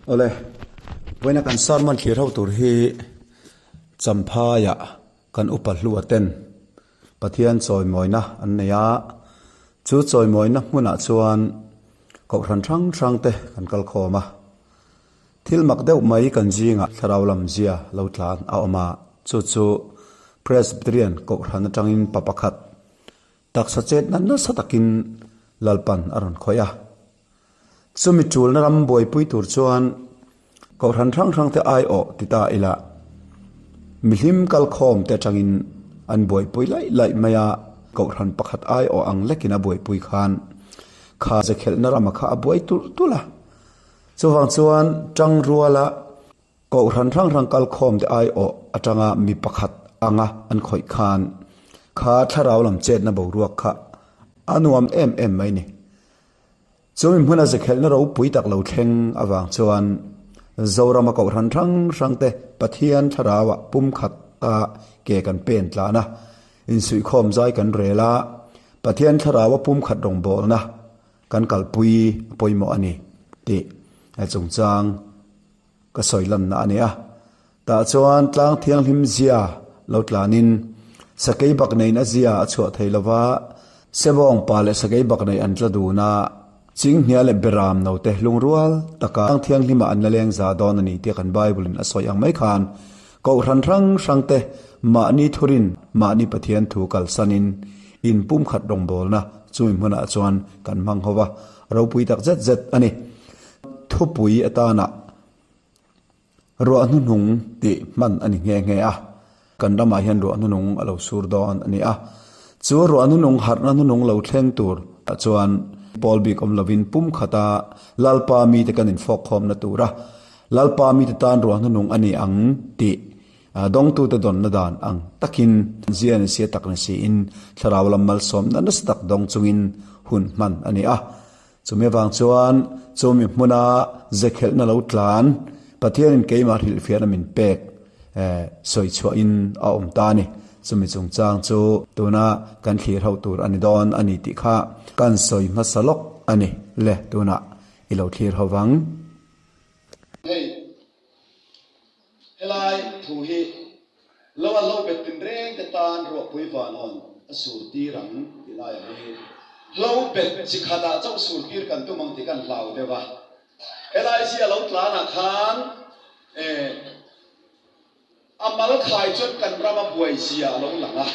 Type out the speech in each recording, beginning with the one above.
Awle, vawiina kan sermon thlir ho tur hi Champhaiah kan upa hlua ten Pathian chawimawina an nei a, chu chawimawina hmunah chuan Kohhran hrang hrang te kan kal khawm a. Thil mak deuh mai kan zingah thlarau lam zia lo tlan a awm a, chu chu Presbyterian Kohhran atangin pa pakhat taksa chetna nasa takin Lalpan a rawn khawih a. Chumi tulna ram buaipui tur chuan Kohhran hrang hrang te aiawh ti ta ila mihlim kalkhawm te atangin an buaipui laih laih mai a, Kohhran pakhat aiawh ang lekin a buaipui khan kha zekhelhna rama kha a buai tulh tulh a. Chuvang chuan tangruala Kohhran hrang hrang kalkhawm te aiawh atanga mi pakhat anga an khawih khan kha thlarau lam chetna boruak kha a nuam em em mai ni. Chumi hmuna zekhelhna ropui tak lo thleng avang chuan Zorama Kohhran hrang hrang te Pathian thlarauah pumkhat a ke kan pen tlan a, insuihkhawm zai kan rel a, Pathian thlaraua pumkhat rawngbawlna kan kalpui a pawimawh a ni tih chungchang ka sawi lanna a ni a. Tah chuan tlang thianghlim zia lo tlanin sakei bak neiin a zia a chhuah thei lo va, Sebawng pa leh sakei bak nei an tla dun a, Chinghnia leh Beram note lungrual taka tlang thianghlimah an la leng za dawn a ni tia kan Bible in a sawi ang mai khan Kohhran hrang hrang te mahni thurin mahni Pathian thu kalsanin in pumkhat rawngbawlna chumi hmunah chuan kan hmang ho va, ropui tak zet zet a ni. Thupui atana ruah hnuhnung tih hman a ni nghe nghe a, kan ramah hian ruah hnuhnung a lo sur dawn a ni a, chu ruah hnuhnung harhna hnuhnung lo thleng tur ah chuan pawl bik awm lovin pumkhata Lalpa mite kan infawkkhawmna tura Lalpa mite tan ruah hnuhnung a ni ang tih dawngtute dawnna dan ang takin zia ni sia tak ni siin thlarau lam malsawmna nasa tak dawng chungin hun hman a ni a. Chumi avang chuan chumi hmuna zekhelhna lo tlan Pathianin keimah hrilhfiahna min pek sawi chhuahin a awm ta a ni. Chumi chungchang chu tuna kan thlir ho tur a ni dawn a ni tih kha kan sawi hmasa lawk a ni le tunah i lo thlir ho vang. Hei helai thu hi lo a hlo bet tinreng te tan ruahpui van hawn a sur tir ang tih laiah hi hlo bet chi khatah chauh sur tir kan tum ang tih kan hlau deuh a. Helai zia lo tlanah khan eh A mal khai chuan kan rama buai zia a lo lang a.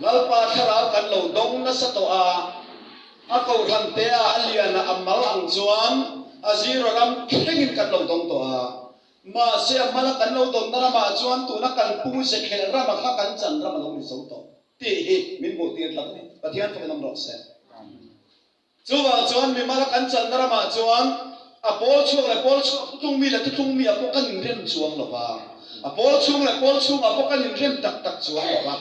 Lalpa thlarau kan lo dawng nasa tawh a, a kohhran te ah a lian a, a mal ang chuan a zero ram thlengin kan lo dawng tawh a. Mahse a mala kan lo dawnna ramah chuan tuna kan pu Zekhelh rama kha kan chan ram a lo ni zo tawh tih hi min hmuh tir tlat a ni. Pathian fakin awm rawh se. Chuvang chuan mimala kan channa ramah chuan a pawl chhuak leh pawl chhuak thuthlung mi leh thuthlung mi ah pawh kan inrem chuang lo va, a pawl chhung leh pawl chhungah pawh kan inrem tak tak chuang lo va.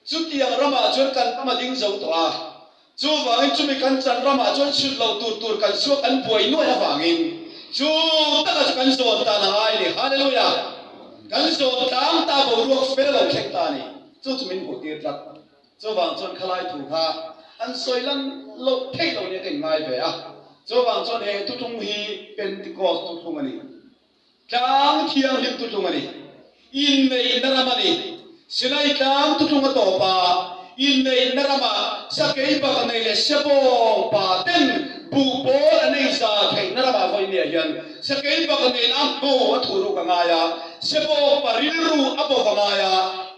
Chutiang ramah chuan kan ram a ding zo tawh a, chuvangin chumi kan chan ramah chuan chhut lo tur tur kan chhuak an buai nuaih avangin chu taka chu kan zawn tan a ngai a ni. Hallelujah! Kan zawn tlang ta boruak fel a lo thleng ta a ni. Chu chu min hmuhtir tlat. Chuvang chuan khalai thu kha an sawi lan loh theih lo nia ka inngai ve a. Chuvang chuan he thuthlung hi Pentecost thuthlung a ni. Tlang thianghlim thuthlung a ni. Inneihna ram a ni. Sinai tlang thuthlung a tawp a, inneihna ramah sakei bak nei leh sebawng pa ten buh pawl an ei za theihna ramah vawinia hian sakei bak neiin a hmo a thuh ruk a ngai a. Sebawk pa rilru a bawk a ngai a,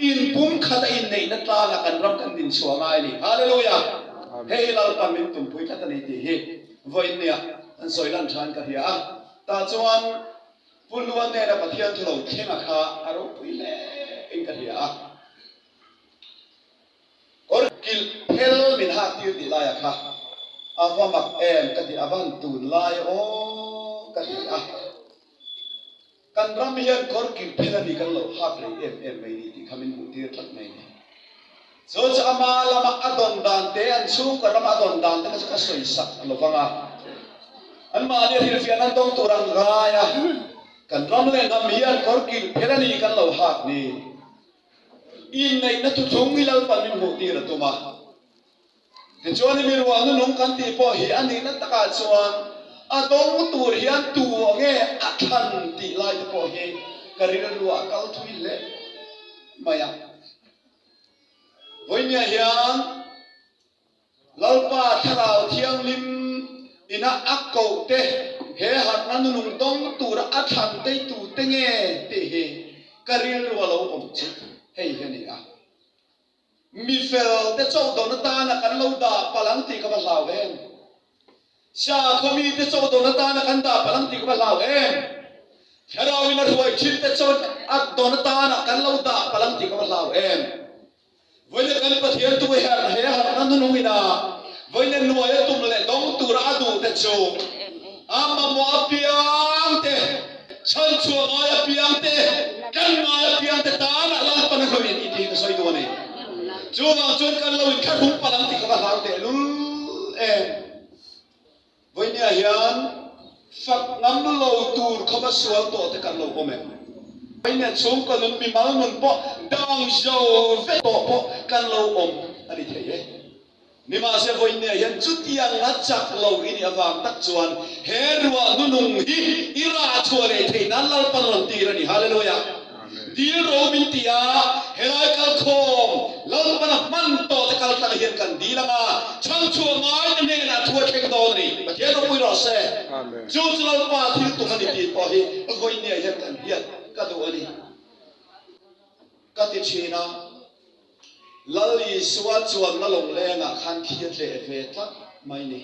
in pum khat a inneihna tlangah kan ram kan din chhuah ngai a ni. Hallelujah! Hei hi Lalpa min tumpui tlat a ni tih hi vawiinniah an sawi lan than ka hria a. Tah chuan Pu Lua hnena Pathian thu lo thlenga kha a ropui hle in ka hria a. Kawr kilh phel min hak tir tih laiah kha a va mak em ka ti, a va han tun lai aw ka ti a. Kan ram hian kawr kilh phel a ni kan lo hak rei em em mai ni tih kha min hmuh tir tlat mai ni. Chu chu ama lama a dawn dan te, an chhungkaw rama a dawn dan te kha chu ka sawi sak lo vang a. Anmahni hrilhfiah nan dawng tur ang ngai a, kan ram leh hnam hian kawr kilh phel a ni kan lo hak ni. Inneihna thuthlung hi Lalpan min hmuh tir a tum a. Tichuan i mi ruah nunung kan tih pawh hi a nihna takah chuan A dawng tur hian tu nge a thlan tih lai te pawh hi ka rilru ah a kal thui hle mai a. Vawinia hian Lalpa Thlarau Thianghlim ina a koh te he harhna nunung dawng tura a thlan tei tu te nge tih hi ka rilru a lo awm chu hei hi a ni a. Mi fel te chauh dawn atana kan lo dah palh ang tih ka va hlau em? Sakhaw mite chauh dawn atana kan dah palh ang tih ka va hlau em? Thlarauin a hruai thin te chauh a dawn atana kan lo dah palh ang tih ka va hlau em? Vawiin kan Pathian tu herh he harhna nunung ina vawiin nuai a tum leh dawng tura a duh te chu a mamawh apiang te, chhanchhuah ngai apiang te, kan ngai apiang te tana Lalpan a hlawih a ni tih hi ka sawi duh a ni. Chuvang chuan kan lo inthlahrung palh ang tih ka va hlau tehlul em. Vawinia hian fak ngam lo tur khawpa sual tawh te kan lo awm em? Vawinia chhungkaw nun mimal nun pawh dang zo vek tawh pawh kan lo awm a ni thei e. Nimahse vawinia hian chutiang a chak lo i nih avang tak chuan he ruah hnunung hi i rah chhuah leh theih nan Lalpan rawn tir a ni. Hallelujah! Dil ro min ti a, helai kalkhawm Lalpan a hman tawh te kal tlang hian kan dil ang a, chhangchhuah ngai te hnenah thu a thleng dawn a ni. Pathian ropui rawh se. Chu chu Lalpa thil tum a ni tih pawh hi vawinia hian kan hiat ka duh a ni. Ka ti thin a, Lal Isua chuanna lawnglengah khan khi a tleh ve tlat mai ni.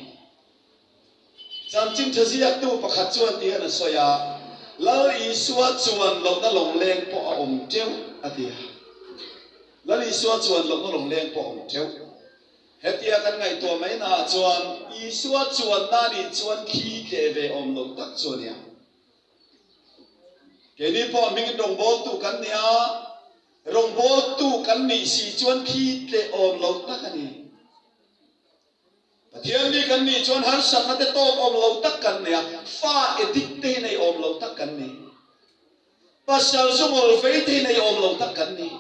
Chanchin tha ziaktu pakhat chuan ti hian a sawi a, Lal Isua chuan lohna lawngleng pawh a awm teuh, a ti a. Lal Isua chuan lohna lawngleng pawh a awm teuh. Hetia kan ngaihtuah mai naah chuan Isua chuanna nih chuan khi tleh ve awm lo tak chu a nia. Keini pawh hmingin rawngbawltu kan ni a, rawngbawltu kan nih si chuan khi tleh awm lo tak a ni. Pathian mi kan nih chuan harsatna te tawk awm lo tak kan nei a, fa edik te hi nei awm lo tak kan ni. Pasal zu ngawl vei te hi nei awm lo tak kan ni.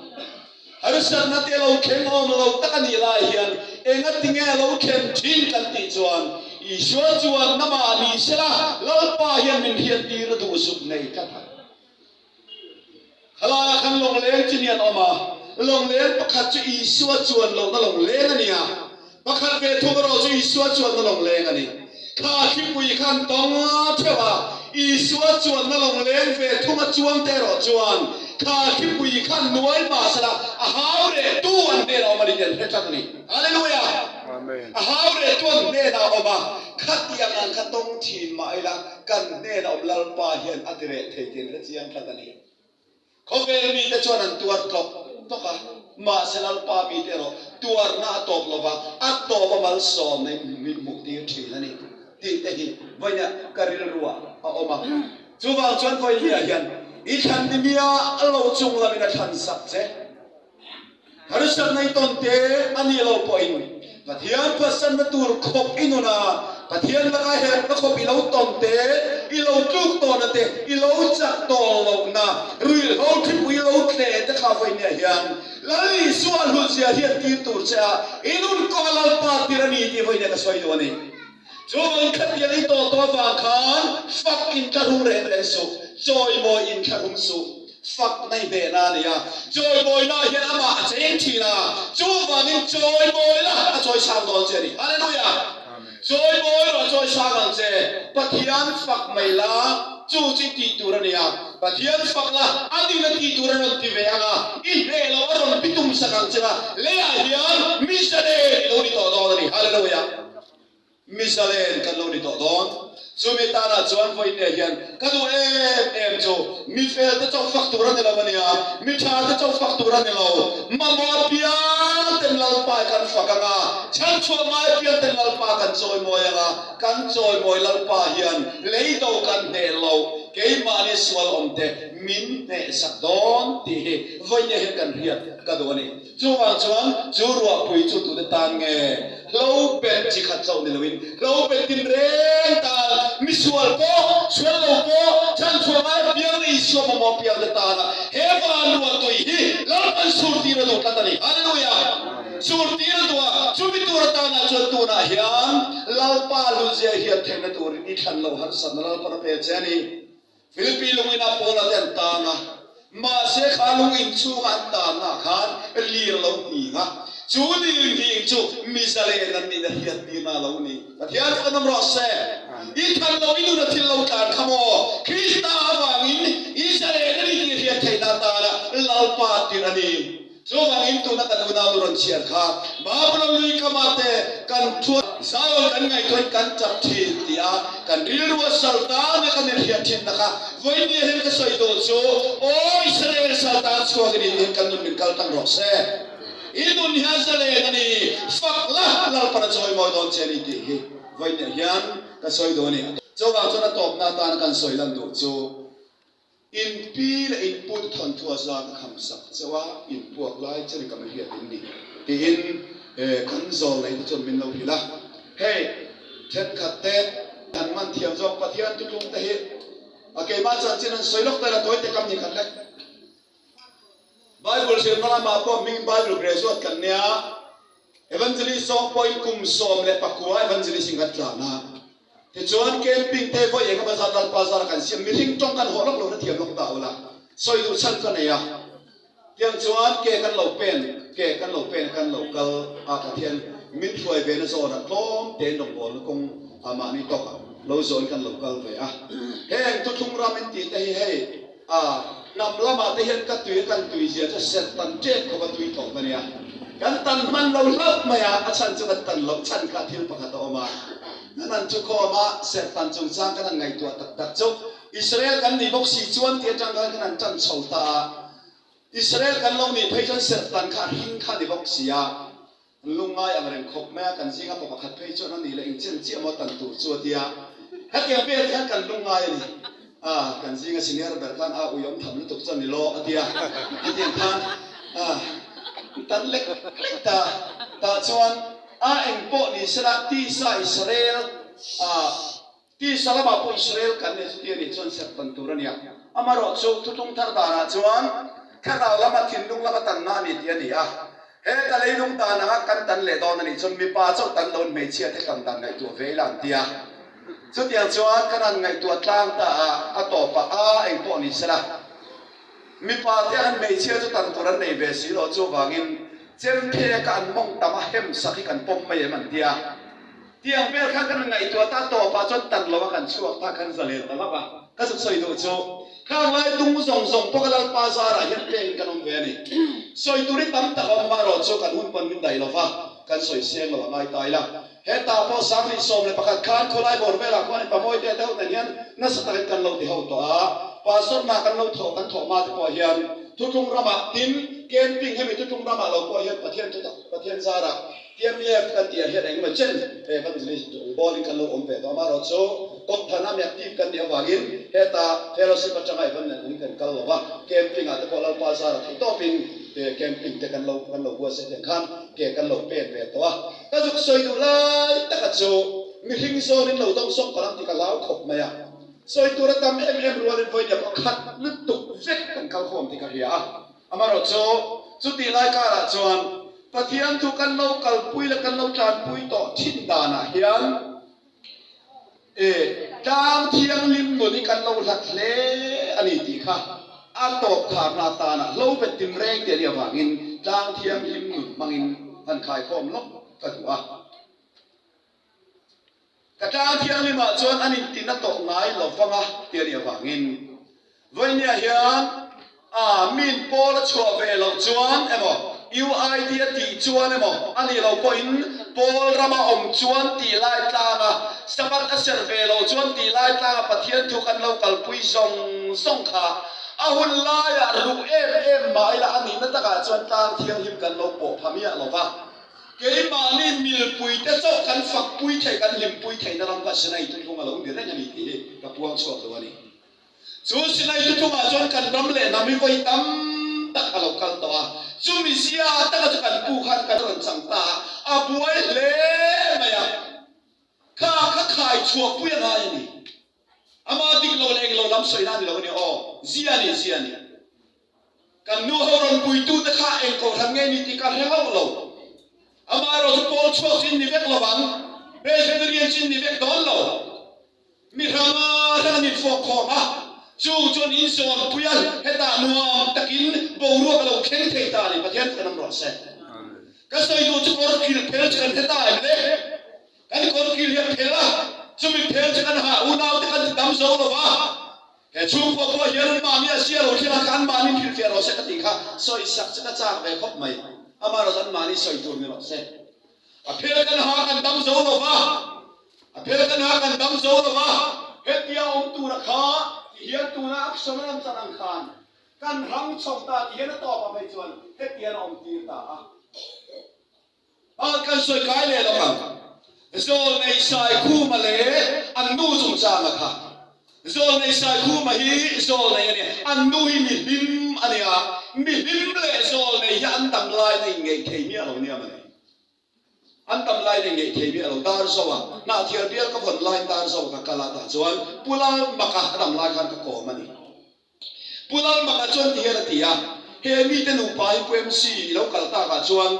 Harsatna te lo thleng awm lo tak a nih lai hian engatinge a lo thlen thin kan tih chuan Isua chuan namah ni sela Lalpa hian min hriattir a duh zuk nei tlat a. Khalaiah khan lawngleng chi ni an awm a, lawngleng pakhat chu Isua chuan lohna lawngleng a ni a, pakhat ve thung erawh chu Isua chuanna lawngleng a ni. Kha thlipui khan tawng theuh a, Isua chuanna lawngleng ve thunga chuangte erawh chuan kha thlipui khan nuai mah sela a hau reh tu an hnenah awm a ni tih an hre tlat a ni. Hallelujah! A hau reh tu an hnenah awm a, khatiang ang kha tawng thin mah ila, Kan hnena awm Lalpa hian a ti reh thei tih an hre chiang tlat a ni. Khawvel mite chuan an tuar tlawk tlawk a, mahse Lalpa mite erawh tuarna a tawp lo va, a tawp a malsawmna in min hmuh tir thin a ni tih te hi vawinia ka rilruah a awm a. Chuvang chuan vawinia hian i thlan ni miah lo chung lamin a thlan sak che. Harsatna i tawn te a nih lo pawhin Pathian phatsanna tur khawp i nun a, Pathian laka herhna khawp i lo tawn te, i lo tluk tawhna te, i lo chak tawh lohna, ruihhlo thlipui lo tleh te kha vawinia hian Lal Isua hlutzia hian tir tur che a, i nun kawnga Lalpa tir a ni tih vawinia ka sawi duh a ni. Chuvangin khatiang i tawh tawh avang khan fak in thlahrung reng reng suh, chawimawi in thlahrung suh. Fak na i hnehna a ni a, chawimawina hian amah a cheng thin a, chuvangin chawimawi la a chawisang dawn che a ni. Hallelujah! Chawimawi rawh a chawisang ang che. Pathian fak mai la, chu chu i tih tur a ni a. Pathian fak la, a nin a tih tur a rawn ti ve ang a, i hneh loh a rawn bitum sak ang che a, leiah hian mi zalen i lo ni tawh dawn a ni. Hallelujah! Mizalen kan lo ni tawh dawn. Chumi tanah chuan vawiinne hian ka duh em em chu mi felte chauh fak tur a ni lo a nia, mi thate chauh fak tur a ni lo. Mamawh apiang ten Lalpa hi kan fak ang a, chhanchhuah ngai apiang ten Lalpa kan chawimawi ang a, kan chawimawi Lalpa hian lei do kan hneh lo, keimahni sual awmte min hnehsak dawn tih hi vawiinne hian kan hriat ka duh a ni. Chuvang chuan chu ruahpui chu tute tan nge hlo bet chi khat chauh ni loin hlo bet tin reng tan misual pawh, sual lo pawh, chhanchhuah ngai apiang leh Isua mamawh apiang te tana he van ruahtui hi Lalpan surtir a duh tlat a ni. Hallelujah! Surtir a duh a, chumi tur atana chuan tunah hian Lal. Lalpa hlutzia hiat theihna turin i thlan loh harsatna Lalpan a pe che a ni. Philippi lungin-ah Paula te an tang a, mahse kha lungin chhunga an tanna ah khan lir a lo nghing a, chu lir nghing chu mi zalen an nihna hriattirna a lo ni. Pathian chu kan awm rawh se. I than lo i nuna thil lo tlan kha maw? Krista avangin i zalen a ni tih hriat theihna atana Lalpa tirh a ni. Chuvangin tuna kan unau nu rawn chhiar kha Babulon lui kamah te kan thu a, Zion kan ngaihtuahin kan chak thin ti a, kan rilru a sal tana kan inhriat thinna kha vawinia hian ka sawi duh chu, Aw Israel sal tan chhuak i ni tiin kan nun min kal tang rawh se. I nun hian zalen a ni, fak la, Lalpan a chawimawi dawn che a ni tih hi vawinia hian ka sawi duh a ni. Chuvang chuan a tawpna atana kan sawi lan duh chu, In pi leh in pu te thawnthu a za ka kham sak chauh a, in puak lai chen ka hriat in ni tiin kan zawl nei te chuan min lo hrilh a. Hei thenkhat te an man thiam zawk Pathian tutlung te hi a keimah chanchin an sawi lawk tel a tawi te kam ni khat lek. Bible zirna lamah pawh hming Bible graduate kan nia. Evangelist zawng pawhin kum 19 evangelist in kan tlan a. Tichuan camping te vawi eng emaw zat Lalpa zara kan siam mihring tawng kan hawh lawk lo hrethiam lawk ta ula sawi duh chhan ka nei a. Tiang chuan ke kan lo pen ke kan lo pen kan lo kal a Pathian min hruai ve na zawnah tlawm tein rawngbawlna kawng ah mahni tawkah lo zawhin kan lo kal ve a. Heng thuthlung ram in tih te hi hei A hnam lamah te hian ka tui a kan tui zia chu serh tan ṭep khawp a tui tawh ka nia. Kan tan hman lo hlauh mai a, a chhan chu kan tan loh chhan kha thil pakhat a awm a. Nan an thukhawm a, serh tan chungchang kan han ngaihtuah tak tak chu Israel kan nih bawk si chuan tih atang khan kan han ṭan chho ta a. Israel kan lo nih phei chuan serh tan kha a hring kha a ni bawk si a. An lungngai ang reng khawp mai a, kan zinga pa pakhat phei chuan a nih leh engchen chiah maw tan tur chu a ti a. Hetiang vel hian kan lungngai a ni. A, kan zinga senior ber khan a ui awm tham lutuk chuan ni law a ti a. Hetiang khan a tan lek lek ta. Tah chuan a eng pawh ni sela tisa Israel a. Tisa lamah pawh Israel kan nei chuti a nih chuan serh tan tur a nia. Amaherawh chu thutlung thar danah chuan thlarau lama thinlung lama tanna a ni tih a ni a. Heta leilung dan anga kan tan leh dawn a nih chuan mipa chauh tan loin hmeichhia te kan dan ngaihtuah ve ila an ti a. Chutiang chuan kan han ngaihtuah tlang ta a, a tawpah a eng pawh ni sela. Mipa te an hmeichhia chu tan tur an nei ve si lo chuvangin chempheka an mawng tam a hem sak hi kan pawm mai em an ti a. Tiang vel khan kan ngaihtuah ta tawpah chuan tan lo a kan chhuak ta kan zalen ta lap a. Ka zuk sawi duh chu khang lai tung zawng zawng pawh ka Lalpa zarah hian pengin kan awm ve a ni. Sawi tur hi tam tak a awm amaherawh chu kan hun pawn min daih lo va, kan sawi seng lo a ngai ta ila. Hetah pawh 2011 khan khawlai bawr velah khuan in pamawi te deuh nen hian nasa takin kan lo ti ho tawh a. Pastor hna kan lo thawh kan thawh hma te pawh hian Thutlung ramah tin camping hemi Thutlung ramah lo pawh hian Pathian thutak Pathian zarah TMEF kan tih ah hian engemaw chen evangelist bawlin kan lo awm ve tawh amaherawh chu kawngthana mi active kan nih avangin heta fellowship atanga evan nen kan kal lo va, camping ah te pawh Lalpa zara theih tawpin camping te kan lo kan lo buatsaih tiang khan ke kan lo pen ve tawh a. Ka zuk sawi duh lai taka chu mihring zawnin lo dawng sawk palh ang tih ka hlau khawp mai a, sawi tur a tam em em rualin vawinia pakhat lutuk vek kan kal khawm tih ka hria a. Amaherawh chu, chutih lai karah chuan Pathian thu kan lo kalpui leh kan lo tlanpui tawh thin danah hian e tlang thianghlim nun hi kan lo hlat hle a ni tih kha a tawp kharna atana hlo bet tinreng te a nih avangin tlang thianghlim nun hmangin han khaikhawm lawk ka duh a. Ka tlang thianghlimah chuan an intina tawh ngai lo vang a ti a nih avangin vawinia hian a min pawl a chhuah ve loh chuan emaw UID a tih chuan emaw a nih loh pawhin pawl rama awm chuan tih lai tlanga Sabbath a serh ve loh chuan tih lai tlanga Pathian thu kan lo kalpui zawng zawng kha a hun laiah ruh em em mah ila a nihna takah chuan tlang thianghlim kan lo pawh pha miah lo va. Keimahni milpuite chauh kan fakpui theih, kan hlimpui theihna ram kha Sinai Thuthlung a lo ni reng a ni tih hi ka puang chhuak lo a ni. Chu Sinai Thuthlungah chuan kan ram leh hnam hi vawi tam tak a lo kal tawh a, chumi zia taka chu kan pu khan kan rawn chang ta a, a buai hle mai a, kha kha khai chhuahpui a ngai a ni. Amah dik lo leh englo lam sawi na a ni lo a ni aw, zia a ni, zia a ni. Kan nu ho rawn puitute kha eng kohhran nge ni tih ka hre hauh lo. Amaherawh chu pawl chhuak chu in ni vek lo ang. Presbyterian chu in ni vek dawn lo. Mi hranga hrang an infuak khawm a, chung chuan inzawnpui a, hetah nuam takin boruak a lo thleng thei ta a ni. Pathian kan awm rawh se. Ka sawi duh chu kawr kil phel chu kan hre ta em le? Kan kawr kil hi a phel a, chumi phel chu kan ha unaute kan ti dam zo lo va. He chhungkua pawh hian an mahni a sia lo thleng a, kha an mahni hrilhfiah rawh se ka tih kha sawisak chu ka chak ve khawp mai. Amaherawhchu an mahni sawi tur ni rawh se. A phel kan ha kan dam zo lo va, a phel kan ha kan dam zo lo va, hetia awm tura kha ti hian tuna action a rawn chan ang khan kan rang chho ta ti hian a tawp ah phei chuan hetian a awm tir ta a. A kan sawi kai leh lawk ang. Zawlnei Saikhuma leh an nu chungchanga kha. Zawlnei Saikhuma hi zawlnei a ni. An nu hi mihlim a nia. Mihlim leh zawlnei hi an dam laina inngeih thei miah lo nia mawle. An dam laina inngeih thei miah lo. Darzo a Hnahthial bial ka vawn laiin Darzo ka kal a tah chuan Pu Lalmaka a dam lai khan ka kawm a ni. Pu Lalmaka chuan ti hian a ti a, He mite nupa hi Pu MC i lo kal takah chuan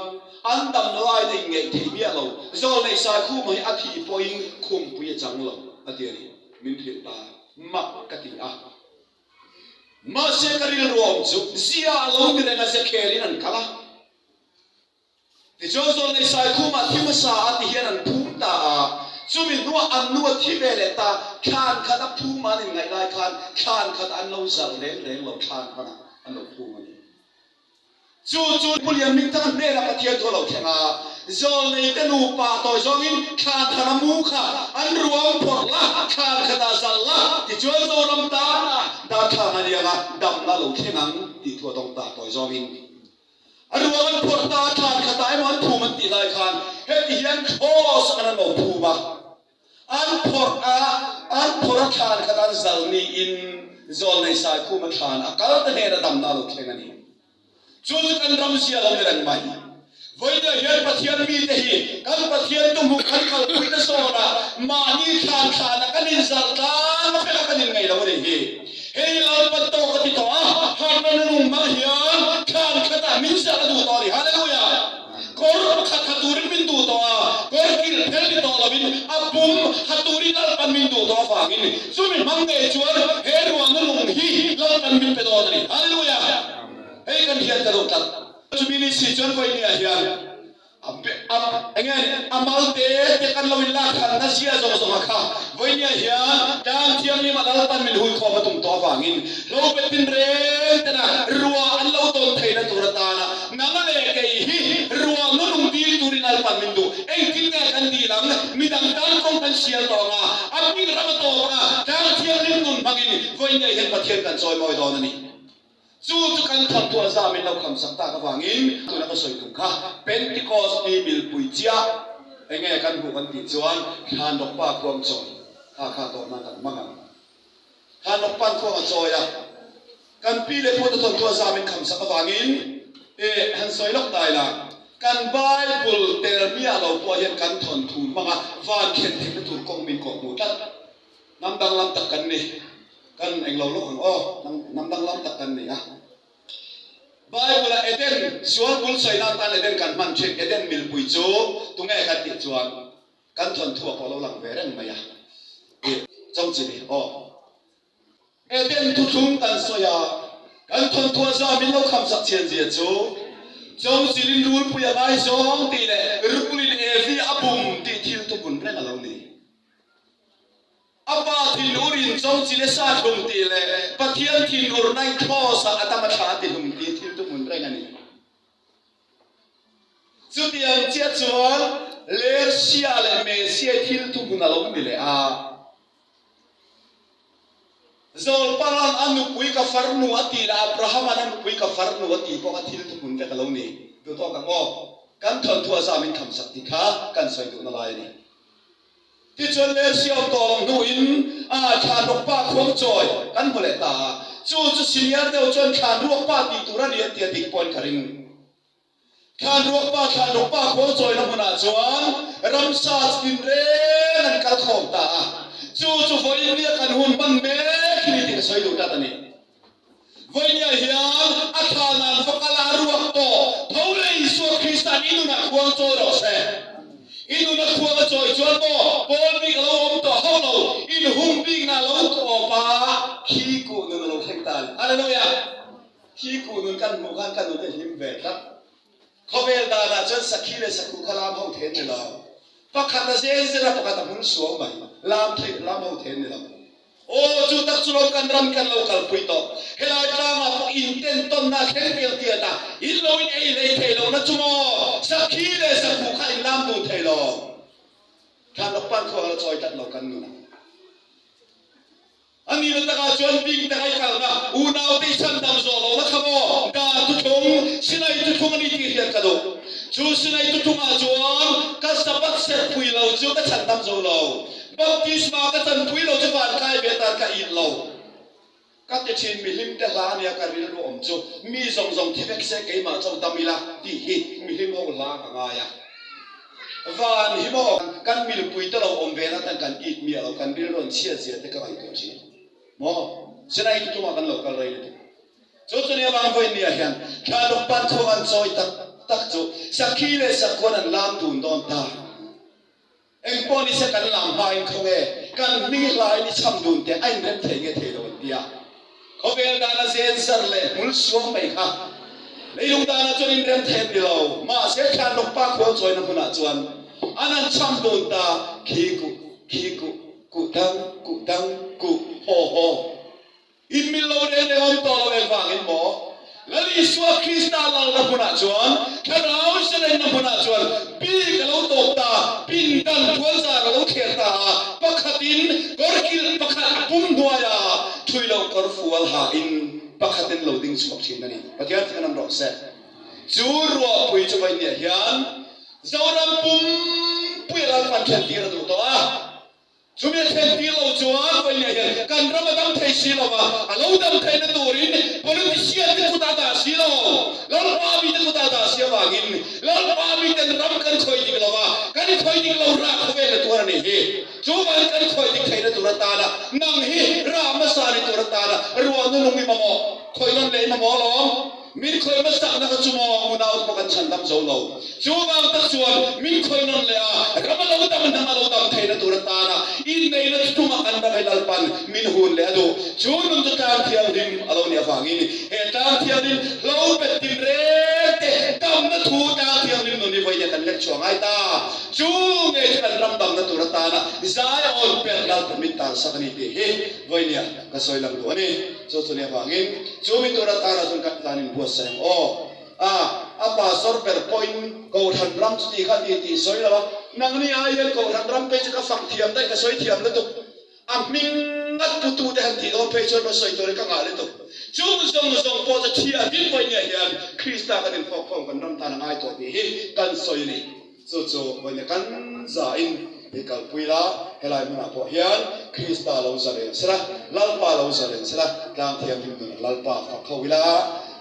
an dam laina inngeih thei miah lo. Zawlnei Saikhuma hi a thih pawhin khumpui a chang lo a ti a ni. Min hrilh ta mak ka ti a. Mahse ka rilru awm chu zia a lo ni reng a, zekhelin an kal a. Tichuan Zawlnei Saikhumah thi hmasa a ti hian an phum ta a, chumi hnuah an nu a thi ve leh ta, thlan khat a phum an inngaih lai khan thlan khat an lo zalh reng reng lo, thlan hmanah an lo phum a ni. Chu chu Pu Lianmingthanga hnenah Pathian thu a lo thleng a, Zawlneite nupa tawi zawngin thlan khat a mu kha an ruang phawrh la, thlan khatah zalh la, tichuan Zoram tanah darthlang a riang a, damna a lo thleng ang tih thu a dawng ta tawi zawngin. A ruang an phawrh ta a, thlan khatah emaw an phum an tih lai khan heti hian cross an an lo phum a, an phawrh a, an phawrh a thlan khat an zal niin Zawlnei Saikhuma thlan a kal te hnena damna a lo thleng a ni. Chu chu kan ram zia lo ni reng mai. Vawinia hian Pathian mite hi kan Pathian tumhuk kan kalpui te zawnah mahni thlan thlanah kan inzal tlang a vek a kan inngaih lo a nih hi. Hei Lalpan tawk a ti tawh a, harhna nung hmang hian thlan khatah min zah a duh tawh a ni. Hallelujah! Kawr pakhat ha turin min duh tawh a, kawr kilh phel ni tawh lovin a pum ha turin Lalpan min duh tawh avangin chumi hmang ngei chuan he ruahna nung hi Lalpan min pe dawn a ni. Hallelujah! Hei kan hian ka duh tlat. Chumi ni si chuan vawinia hian Enge a mal te te kan lo in lak khan na zia zawng zawng a kha. Vawinia hian tlang thianghlim a Lalpan min hui khawm a tum tawh avangin lo bet tin reng tena ruah an lo tawn theihna tur atana nang leh kei hi ruah nunung dil turin Lalpan min duh. Engtin nge kan dil ang? Midang tan kawng kan sial tawh ang a, a hming ram a tawp ang a, tlang thianghlim nun hmangin vawinia hian Pathian kan chawimawi dawn a ni. Chu chu kan thawnthu a zam in lo kham sak tak avangin tuna ka sawi tum kha Pentecost ni milpui chiah enge kan hmuh kan tih chuan Thlanrawkpa khuang chawi kha kha tawh nan kan hmang ang. Thlanrawkpa'n khuang a chawi a, kan pi leh pute thawnthu a zam in kham sak avangin e han sawi lawk ta ila kan Bible tel miah lo pawh hian kan thawnthu hmanga van thlen theihna tur kawng min kawhhmuh tlat. Hnam danglam tak kan ni. Kan englo lawk ang aw, hnam danglam tak kan ni a. Bible-a Eden, sual bul sawina atan Eden kan hman thin, Eden milpui chu tunge kan tih chuan kan thawnthu a pawh lo lang ve reng mai a. Ih, Chawngchili, aw. Eden thuthlung kan sawi a, kan thawnthu a za min lo kham sak chian zia chu Chawngchilin rulpui a ngaizawng tih leh rulin Evi a bum tih thil thupun reng a lo ni. A pa thinur in Chawngchile sa hlum tih leh Pathian thinur na in Kraws ah Adama thla a ti hlum tih thil chu hmun reng a ni. Chutiang chiah chuan Lersia leh Mesiai thil thu hmun a lo ni leh a. Zawlparan a nupui ka farnu a tih leh Abrahama'n a nupui ka farnu a tih pawh kha thil thu hmun vek a lo ni. Duhtawk ang aw, kan thawnthu a zam in khamsak tih kha kan sawi duhna lai a ni. Tichuan Lersia awm tawh lo hnuin a thlan rawk pa khuang chawi kan hmu leh ta a, chu chu senior deuh chuan thlan ruak pa tih tur a ni an ti a dik pawhin ka ring. Thlan ruak pa thlan rawk pa khuang chawina hmunah chuan ramsa chi tinreng an kal khawm ta a, chu chu vawiin kan hun hman mek hi ni tih ka sawi duh tlat a ni. Vawinia hian a thla nan va kal a, a ruak tawh tho leh Isua Krista'n i nunah khuang chawi rawh se. I nuna khuang a chawi chuan maw pawl bik a lo awm tawh hauh lo, inhung bikna a lo tawp a, khi kuh nun a lo thleng ta a ni. Hallelujah! Khi kuh nun kan hmuh khan ka nun a hlim ve tlat. Khawvel danah chuan sakhi leh sakhuh kha lam ho thei an ni lo. Pakhat a zen zen a, pakhat a hmul suau mai. Lam thei, lam ho thei an ni lo. Aw, chu tak chu lawm kan ram kan lo kalpui tawh. Helai tlangah pawh intentawnna a thleng pial tiat a, in lo in ei hlei thei lo na chu maw? Sakhi leh sakhuh kha in lam dun thei lo. Thlanlawk pan khuang la chawi tlat lo kan nun a. A nihna takah chuan bing taka i kalna unaute i chhandam zawh lohna kha maw dan thuthlung, Sinai thuthlung a ni tih hriat ka duh. Chu Sinai thuthlungah chuan ka Sabbath serhpui lo chu ka chhandam zo lo. Baptisma ka chanpui lo chu van kai ve tan ka it lo. Ka ti thin mihlim te hla ania ka rilru awm chu mi zawng zawng thi vek se keimah chauh dam ila tih hi mihlim ho hla ka ngai a. Van hi maw kan milpui te lo awm ve na tan kan it miah lo kan rilru an chhiat zia te ka ngaihtuah thin maw Sinai tutumah kan lo kal rei lutuk. Chu chu nia vang vawiin nia hian thlaluk pan khuang an chawi tak tak chu sakhi leh sakhuan an lam dun dawn ta. Engpawh ni se kan lam hmain khaw nge kan hming hlaiin i chham dun teh a inrem thei nge thei lo an ti a. Khawvel dana zen zar leh hmul suang mai kha leilung dana chuan inrem thei an ni lo. Mahse Thlanlawk pa khual chawina hmunah chuan an han chham dun ta khi kuh khi kuh kuh dang kuh dang kuh haw haw. In mil lo reng reng awm tawh lo engvangin maw? Lal Isua Krista lalna hmunah chuan, Thlarau Zalenna hmunah chuan bik a lo tawp ta, pindan puanzar a lo thler ta a, pakhatin kawrkilh pakhat pum hnuaia thui loh kawr fual hain pakhatin lo ding chhuak thin a ni. Pathian chu kan awm rawh se. Chu ruahpui chu vawiin hian Zoram pumpuia Lalpan thlentir a duh tawh a. Chumi a thlen tir lo chuan Vawinia hian kan ram a dam thei si lo va, a lo dam theihna turin politician te kutah dah si lo, Lalpa mite kutah dah si avangin Lalpa miten ram kan khawih dik lo va, kan khawih dik lo rah khawvel na tur a nih hi. Chuvangin kan khawih dik theihna tur atana nang hi rah hmasa ni tur atana ruahnu nung i mamawh, khawih nawn leh i mamawh alawm. Min khawih hmasakna kha chu maw unau te pawh kan chhan dam zo lo. Chuvang tak chuan min khawih nawn leh a, ram a lo dam hnam a lo dam theihna tur atana inneihna thuthlungah kan ram hi Lalpan min hun leh a duh. Chu nun chu tlang thianghlim a lo nih avangin he tlang thianghlim hlo bet tin reng te damna thu tlang thianghlim nun hi vawiin kan lek chhuah ngai ta. Chu ngei chu kan ram damna tur atana zai awn perh Lalpan min tarsak a ni tih hi vawiin ka sawi lang duh a ni. Chu chu nia vangin chu mi tura tara chuan kan tlan in buatsaih ang aw. A, a pastor ber pawhin Kohhran ram chu ti kha ti tih sawi lo a, nangni ai hian Kohhran ram phei chu ka fak thiam daih ka sawi thiam lutuk. A hming ngat putu te han tih dawn phei chuan va sawi tur hi ka ngah lutuk. Chung zawng zawng pawh chu thiatin pawhin nia hian Krista kan infawkkhawm kan ram tan a ngai tawh tih hi kan sawi a ni. Chu chu vawiin kan zain i kalpui la, helai hmunah pawh hian Krista lo zalen sela, Lalpa lo zalen sela, tlang thianghlim nunah Lalpa fak ho ila,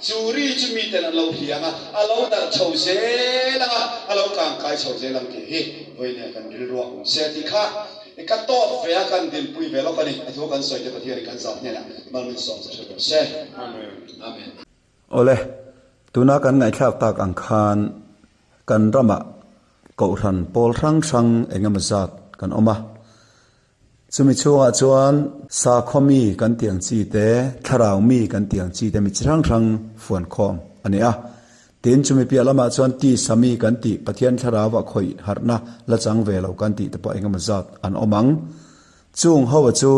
chu ri chu miten an lo hliang a, a lo darh chho zel ang a, a lo kangkai chho zel ang tih hi vawiin kan rilruah awm se tih kha ka tawp ve a, kan dinpui ve lawk a ni. A thu kan sawi te Pathianin kan zah hnenah mal min sawm che hre ber se. Amen. Awle, tuna kan ngaihthlak tak ang khan Kan ramah kohhran pawl hrang hrang eng emaw zat kan awm a, chumi chhungah chuan sakhaw mi kan tih ang chi te, thlarau mi kan tih ang chi te mi chi hrang hrang fuan khawm a ni a. Tin, chumi piah lamah chuan tisa mi kan tih Pathian thlarauah khawih harhna la chang ve lo kan tih te pawh eng emaw zat an awm ang. Chung ho chu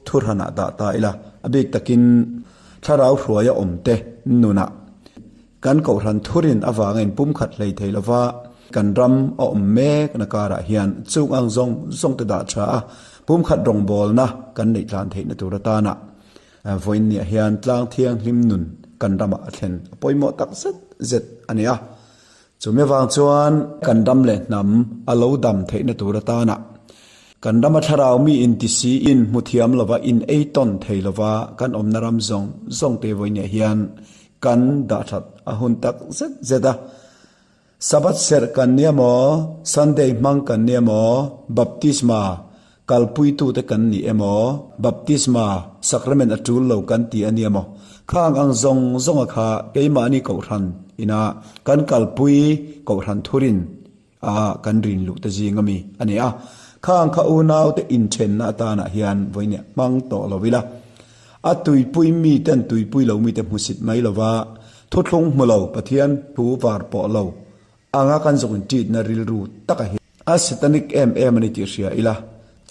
thuhranah dah ta ila, a bik takin thlarau hruaia awmte nunah Kan kohhran thurin avanga inpumkhat hlei thei lova kan ram a awm mek na karah hian chung ang zawng zawng te dah tha a, pumkhat rawngbawlna kan neih tlan theihna tur atana vawiin niah hian tlang thianghlim nun kan ramah a thlen a pawimawh tak zet zet a ni a. Chumi avang chuan kan ram leh hnam a lo dam theihna tur atana kan rama thlarau mi inti si in hmu thiam lova in ei tawn thei lova kan awmna ram zawng zawng te vawiin niah hian Kan dahthat a hun tak zet zet a. Sabbath serh kan nia maw, Sunday hmang kan nia maw, Baptisma kalpuitute kan ni emaw, Baptisma sacrament a tul lo kan ti a nia maw, khang ang zawng zawnga kha keimahni kohhran ina kan kalpui kohhran thurin. A kan rin luh te zing ami a ni a. Khang kha unaute inthenna atanah hian vawinia hmang tawh lo ila. A tuipui miten tuipui lo mite hmusit mai lova thuthlung hmu lo Pathian thu var pawh lo anga kan zawk intitna rilru taka hi a satanic em em a ni tih hria ila.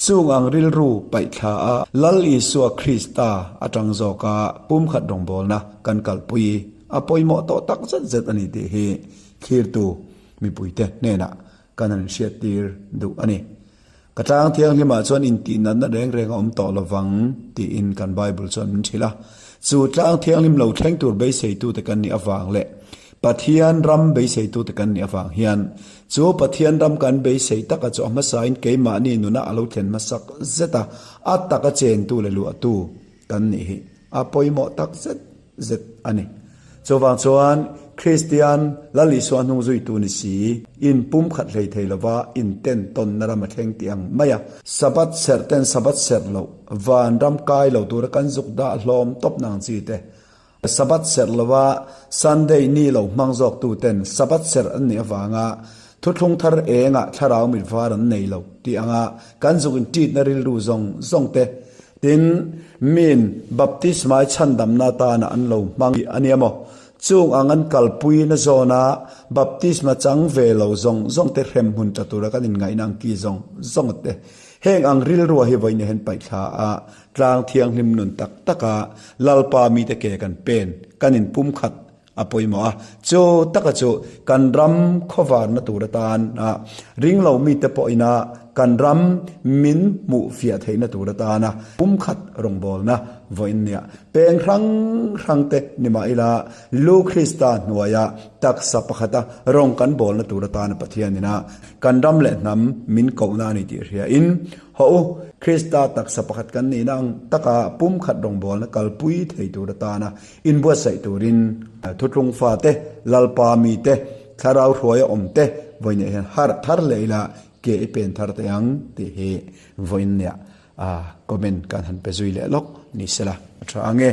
Chung ang rilru paihthla a Lal Isua Krista atang zawka pumkhat rawngbawlna kan kalpui a pawimawh tawh tak zet zet a ni tih hi thlirtu mipuite hnenah kan han hriattir duh a ni. Ka tlang thianghlimah chuan intihnatna reng reng a awm tawh lovang tiin kan Bible chuan min hrilh a. Chu tlang thianghlim lo thleng tur beiseitute kan nih avang leh Pathian ram beiseitute kan nih avang hian chu Pathian ram kan beisei taka chu a hmasain keimahni nuna a lo thlen hmasak zet a, a taka chentu leh luahtu kan nih hi a pawimawh tak zet zet a ni. Chuvang chuan Kristian Lal Isua hnung zuitu ni si, in pumkhat hlei thei lova in ten tawnna ram a thleng tih ang mai a. Sabbath serh ten Sabbath serh loh, van ram kai lo tura kan zuk dah hlawm tawp nang chi te. Sabbath serh lova Sunday ni lo hmang zawk tu ten Sabbath serh an nih avanga thuthlung thar engah thlarau mit var an nei lo tih anga kan zuk in titna rilru zawng zawng te Tin, miin baptismai chhandamna atana an lo hmang a nia maw? Chung ang an kalpuina zawna baptisma chang ve lo zawng zawng te hremhmun tla tura kan inngaihna ang ki zawng zawng te. Heng ang rilrua hi vawiin hian paihthla a, tlang thianghlim nun tak taka Lalpa mite ke kan pen, kan inpumkhat a pawimawh a. Chu taka chu kan ram khawvarna tur atan a ringlo mite pawhina kan ram min hmuh fiah theihna tur atana pumkhat rawngbawlna vawiin nia peng hrang hrang te ni mah ila Lu Krista hnuaia taksa pakhata rawng kan bawlna tur atana Pathianina kan ram leh hnam min kohna a ni tih hriain Haw u, Krista taksa pakhat kan nihna ang taka pumkhat rawngbawlna kalpui thei tur atana inbuatsaih turin thutlung fate, Lalpa mite, thlarau hruaia awmte vawiinah hian harh thar leh ila ke i pen thar teh ang tih hi vawiinniah comment kan han pe zui leh lawk ni sela a tha ang e.